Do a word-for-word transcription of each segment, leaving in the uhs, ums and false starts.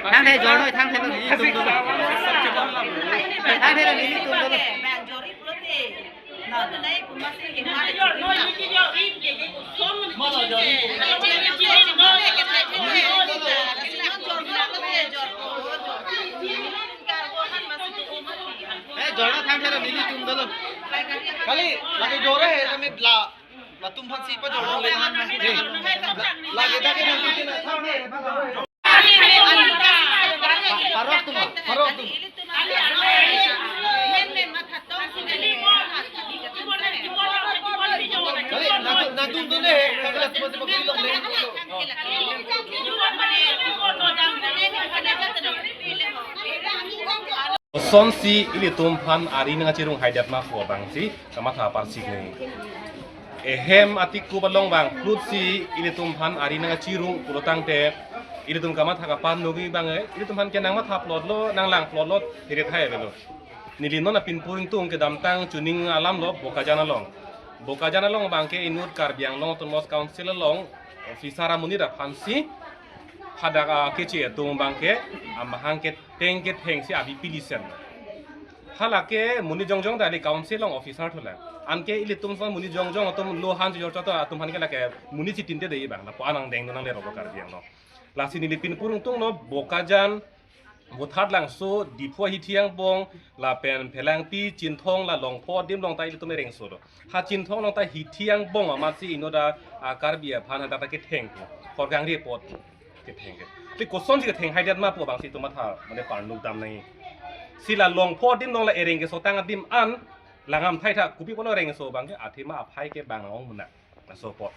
Thangthe jornoi, thangthe lo nelitum dolo. Thangthe lo nelitum dolo. Eh, jornoi thangthe lo nelitum dolo. Kali, lagi jor he, kami bla. Latum aphan si pajor le. Lagi dak ke nanti na thang he. Parok atum, parok atum. Kali, nanti, nanti tu le, kami latum aphan si pajor le. Kosonsi ilitum aphan ari nangkachirung haidet ma pu abang si kamatha apar si kene. Ehem atikup along bang, klutsi ilitum aphan ari nangkachirung pulo tangte, ilitum kamatha kapan nogi bang, eh, ilitum aphan ke nangmatha plot lo, nanglang plot lo, hirit hai avelo. Neli non apin puring tung kedamtang chuning alam lo, Bokajan along. Bokajan along bang ke inut Karbi Anglong Autonomous Council along, officer amonit aphan si, hadak, ah, keche atum bang ke, amahang ke teng ketheng si abi pilisen. Halake monit jongjong ta ili council along officer thulang. Anke ilitum son monit jongjong atum lo han chijor chot atum aphan ke lake monit si tinte dei bang. Lapu anang deng nang le robo Karbi Anglong. Lasi neli pin puring tung lo Bokajan, Buthat Langso, Diphu ahithi angbong, lapen Phelangpi, Chinthong, la Longpho adim along ta ilitum ereng so lo. Ha Chinthong along ta hithi angbong amat si inut a, a Karbi aphan hadak ta ketheng pu. Hor kangri apot ketheng ke. Te kosonsi ketheng haidet ma pu abang si itum matha mane parnuk dam nangji. Si la Longpho adim along la ereng keso tang adim an langam thai tha kopi pulo ereng so bang ke athema aphai ke bang ong mena. Laso apot.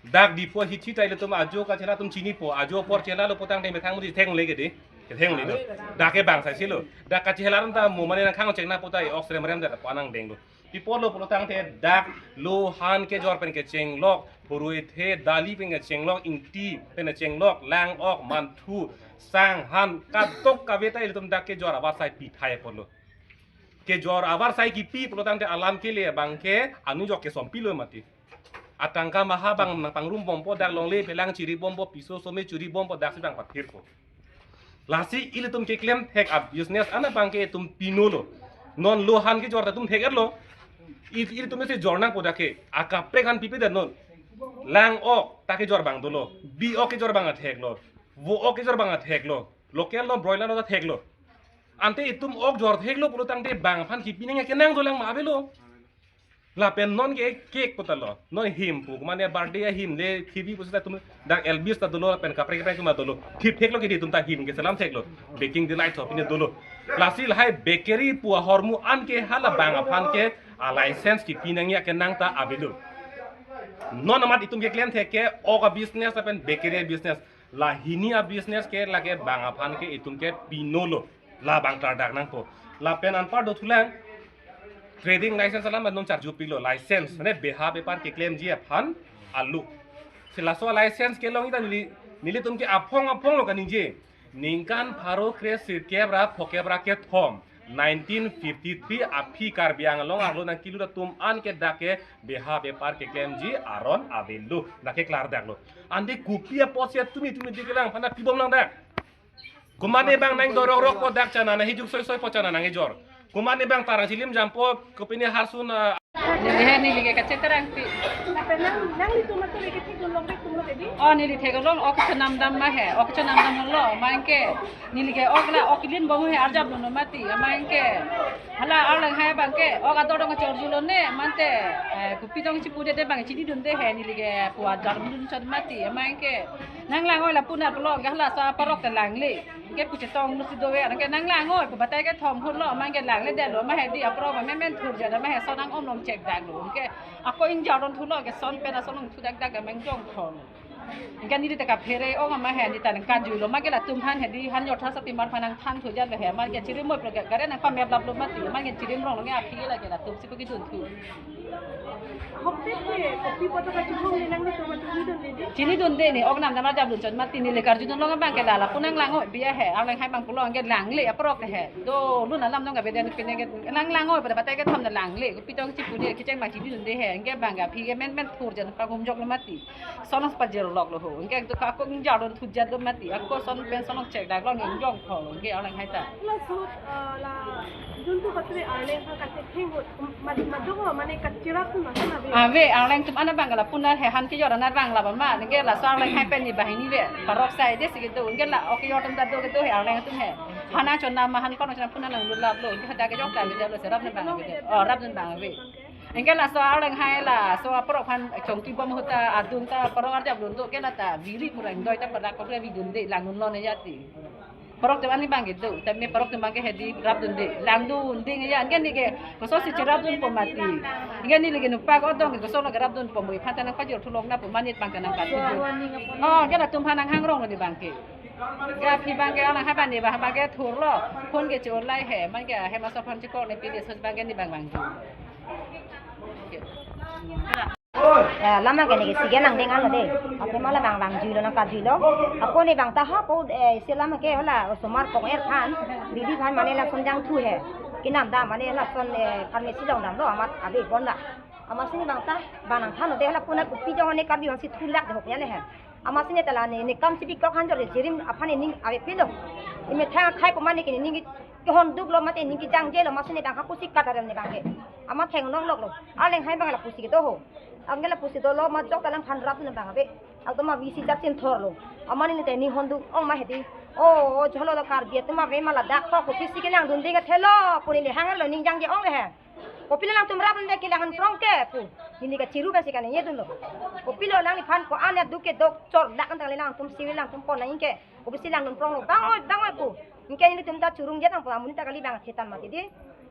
Dak Diphu ahithi ta ilitum ajo kachela atum chinipo, ajo apor chela lo pu tangte methang muti theng le ke di. Ketheng le lo. Dak ke bang sai si lo. Dak kachela atum ta mo mane nangkhang chengna pu ta e ok srem rem dak pu anang deng lo. Pi apot lo pulo tangte dak lo han kejor pen kechenglok, purui the dali pen kechenglok, ingti pen kechenglok, lang ok, manthu, sang han, kadokave ta ilitum dak kejor avarsai pi thai apot lo. Kejor avarsai kipi pulo tangte alam kele bang ke anujok kesom pilo mati. Atangka maha bang nangpangrum bompo, dak longle pelang chiri bompo, piso some chiri bompo, dak si bang pathirpo. Lasi ilitum keklem thek a business an abang ke itum pino lo. Non lo han kejor ta itum thek-et lo. Il-, ilitum si jor nangpo dak ke. Akaprek han pipe det non. Lang ok ta kejor bang dolo. Bi ok kejor bang athek lo. Vo ok kejor bang athek lo. Local lo, broiler lo ta thek lo. Ante itum ok jor thek lo pulo tangte bang aphan kipi nangji akenang dolang ma avelo. Lapen non ke cake puta lo. Non him pu, mane birthday ahim le T V pu seta itum dak Elvis ta dolo, lapen kaprek kaprek atum ta dolo. Thip thek lo ke di itum ta him keselam thek lo. Baking Delight shop pine dolo. Lasi lahai bakery pu ahormu an ke hala bang aphan ke a license kipi nangji akenang ta avelo. Non amat itum keklem thek ke ok a business lapen bakery a business. La hini a business ke lake bang aphan ke itum ke pino lo. La bang klardak nangpo. Lapen anpar dothulang trading license alam non charju pilo license. Mane beha bepar keklemji aphan alo. Si laso license kelongji ta neli, nelitum ke aphong aphong lo kaningje. Ningkan pharo kre sirkep ra phokep ra kethom. Nineteen fifty-three aphi Karbi Anglong arlo nangkelut atum an ke dak ke beha bepar keklemji aron avelo. Dak ke klardak lo. Ante kopi apotsi tumi tumi di kelang aphan pi bom lang dak. Komatne bang nang dorok rok po dak chana nanghijuk soi soi po chana nangkejor. Komatne bang tarang chilim jampo kopine harsun, ah, Neli he neli ke kacheterang pi. Nang, nanglitum atum ke thek long bek tum lo ke di? Oh, neli thek long, ok chenam dam ma he, ok chenam dam lo, ma anke. Neli ke ok la, ok lin bom he arjap lo mati, ma anke. Hala arlang hai bang ke, ok ador dong chorju lo ne, mante, eh, kopi dong chipu de de bang chini dun de he, neli ke pu arjap dun chot mati, ma anke. Nang lang oi lapu na pulo, ke hala sa parok te lang le. Ke pu chetong lo si do we, ke nang lang oi, pu batai kethom hur lo, ma anke lang le de lo, ma he di apro ma men men thur ja, ma he son nang om long chek dak lo. Ke ako ingjardon thu lo, ke son pen ason long thu dak dak, ke meng jong thon. Ke neli te kaphere, o ma he, neli ta nang kanjui lo, ma ke latum han he di, han yor tha sa pi mar phan nang than thu ja lo he, ma ke chirim mo pro ke, gare nang pamep lap lo mati, ma ke chirim rong lo ke aphi la ke latum si ko kidun thu. Hokpet ke kopi poto kachihong le nangli to mati chinidunde de. Chinidunde ne, ok nam damar jabdun chot mati, neli karjudunlong abang ke la lapu nanglang-oi biya he, Arleng hai abang pulo anke langle aprok he. Dolo alam nong abang ke pine ke nanglang-oi pada batai kethom nanglangle. Kopi tong chipu de kecheng abang chinidunde he. Anke abang ke aphi ke men men thur jan pahumjoklo mati. Sonong pajirloklo ho. Anke to ka ako ingjardun thujatlo mati. Ako son pen sonong chekdaklo ingjong tholo. Anke Arleng hai ta. Laso, ah, la juntu patre Arleng ha kachetheng ahut, mad-, madung ho mane kachirap atum ason ave. Ave, Arleng atum an abang ke lapu nar he, han kejor atum abang la bama, anke laso Arleng hai pen ni banghini ave. Parok sai de si kedo, anke la ok kejor atum ta do kedo he Arleng atum he. Han nangchonam ma, han ko nangchonam pu nanglang lulaplo, anke hadak kejok ta kedo lo, serap atum abang ave. Oh, rap atum abang ave. Anke laso Arleng hai laso aparok aphan chongki bom ahut ta adung ta parok arjap lun do, anke la ta viri pura ingdoi ta padak ko kre vidunde, langdunlo ne jati. Parok atum an ni abang kedo, tame parok atum abang ke hedi rapdunde, langdunde nge ya, anke neke koso si chirapdunpo mati. Anke neli ke nopak odong ke koso lo kerapdunpo mo, iphan ta nangpajor thulok na pu manit abang ke nangkathuji. Oh, anke latum aphan nanghangrong ne abang ke. Anke aphi abang ke Arleng hai abang ne abang ke thurlo, phone ke cholai he, man ke hem asor aphan chikor ne pide sos abang ke ne abang abang. Eh, lam abang ke neke sige nangdeng anlo de. Athema lam abang vangjuilo nangkarjuilo. Ako ne abang ta ha po, eh, isi lam ke hala osomar kong er aphan, bibi aphan mane lason jangthu he. Kenam dam mane lason, eh, pharmacy along damlo amat ave pon da. Amatsi ne abang ta bang nangthanlo de, hala pu na kopi jong ne Karbi vangsi thulak de hok ya le he. Amatsi ne ta la ne, ne kam si bikok hanjor de jirim aphan ne ning avepinlo. Imethang akhai pu mane ke ne ning kehonduklo mate ning kejangjelo, amatsi ne abang ha pusi katarel ne abang ke. Amat theng nongloklo. Arleng hai abang lapusi kedo ho. Anke lapusi dolo, majok ta alangphan rap ne abang ave. Atum ma visi jat chin thorlo. Amat neli ta ning honduk ong ma hedi. Oh, jolo lo Karbi atum ave ma ladak to, kopisi kelangdunde ke thelo pu neli hanglo, ning jangje ong le he. Kopilo nangtum rap ne kelangdun prong ke pu. Neli kachiru pensi kaningje dunlo. Kopilo nangliphan ko-an aduk kedo, chorlak an tang le nangtum civil nangtum pon nang ke. Kopisi langdun pronglo, bang-oi, bang-oi pu. Anke nelitum ta churung jat nangpo, amonit ta kali abang thetan mati di.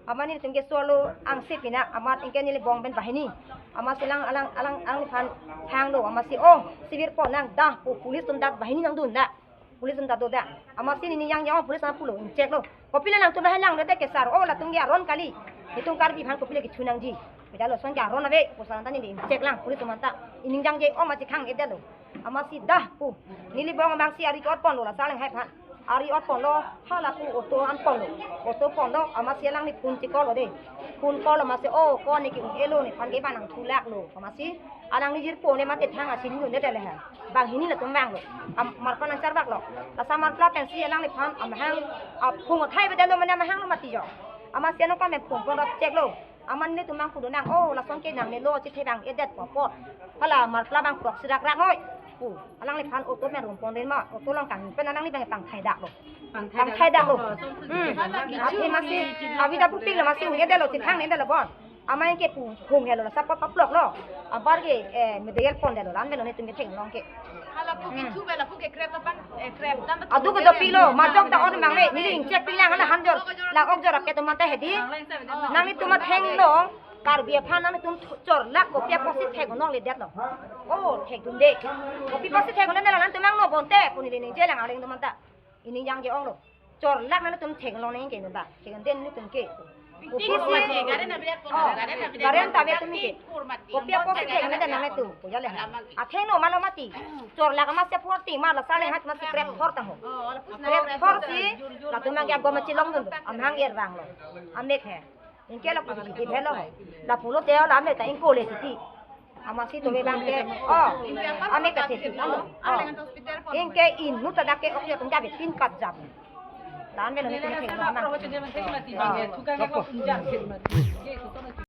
Amat nelitum ke solo angse pinak, amat anke neli bong pen banghini. Amatsi alang, alang, alang, alangliphan hanglo, amatsi, oh, civil pon nang dah pu, police atum dak banghini nangdun dak. Police atum ta do dak. Amatsi neli ning jangje ong, police atum pulo, ingcheklo. Kopilo nangtum lahai langlo de ke sar, oh, latum ke aron kali. Itum Karbi aphan kopilo kecho nangji. Pida lason ke aron ave, pu saranta neli ingchek lang, police atum anta. Ining jangje ong ma chikhang-edetlo. Amatsi dah pu. Neli bong abangsi ari ke-ot ponlo laso Arleng hai aphan. Ari ot ponlo, hala pu auto an ponlo. Auto ponlo, amatsi alangli phone chikor lo de. Phone call lo amatsi, oh, ko ne ke un-elo, nephan ke bang nangthulaklo. Amatsi alangli jirpo ne mate thang asin dun ne tele ha. Banghini latum vanglo. Am, marpla nangcharbaklo. Laso marpla pensi alangliphan amahang, a, phone athai bedetlo mane amahang lo mati jo. Amatsi ano kam phone pon rap cheklo. Amat nelitum abang pulo nang, oh, lason ke nangnelo, chithevang-edet pu apot. Hala marpla abang prok sirak rak noi. Pu, alangliphan auto pen rum pon rin ma, auto along kangni pen alangli abang pangthai daklo. Pangthai daklo. Hmm. Amatsi, avi ta pupik lo amatsi, un-edetlo, chithang-edetlo bon. Amat ke pu, hung helo, laso apot paploklo. Abar ke, eh, medical pondetlo, la-an pen lo nelitum ke theklong ke. Hala pu kichu bela pu ke krep ta pang, eh, krep dan ta. Aduk ke dopiklo, majok ta on mang le, neli ingchek pilang hala hanjor, la ok jor ake atum anta hedi. Nanglitum athengno, Karbi aphan nanglitum chorlak kopi apotsi thek nongledetlo. Oh, thekdunde. Kopi apotsi thek nongledetlo, nangtum abang no bonte, pu neli ningje lang Arleng atum anta. Ining jangje onglo. Chorlak nanglitum theklong nang ke neba. Theklong den nelitum ke. Kopi si, oh, garen ta ave atum ke. Kopi apotsi thek nang den nangtum. Pu ya le ha. Athengno malo mati. Chorlak amatsi apor ti ma laso Arleng hai amatsi krep thor ta ho. Krep thor si, latum abang ke agom ma chilongdun. Amahang ervanglo. Amek he. Anke lapu si kiti helo. Lapulote la amek ta ingkole titi. Amatsi to abang ke. Oh. Amek ta titi. Oh. Anke inut ta dak ke ok yo tong jabe pin kat jam. La-an pen lo nelitum ke lo ma.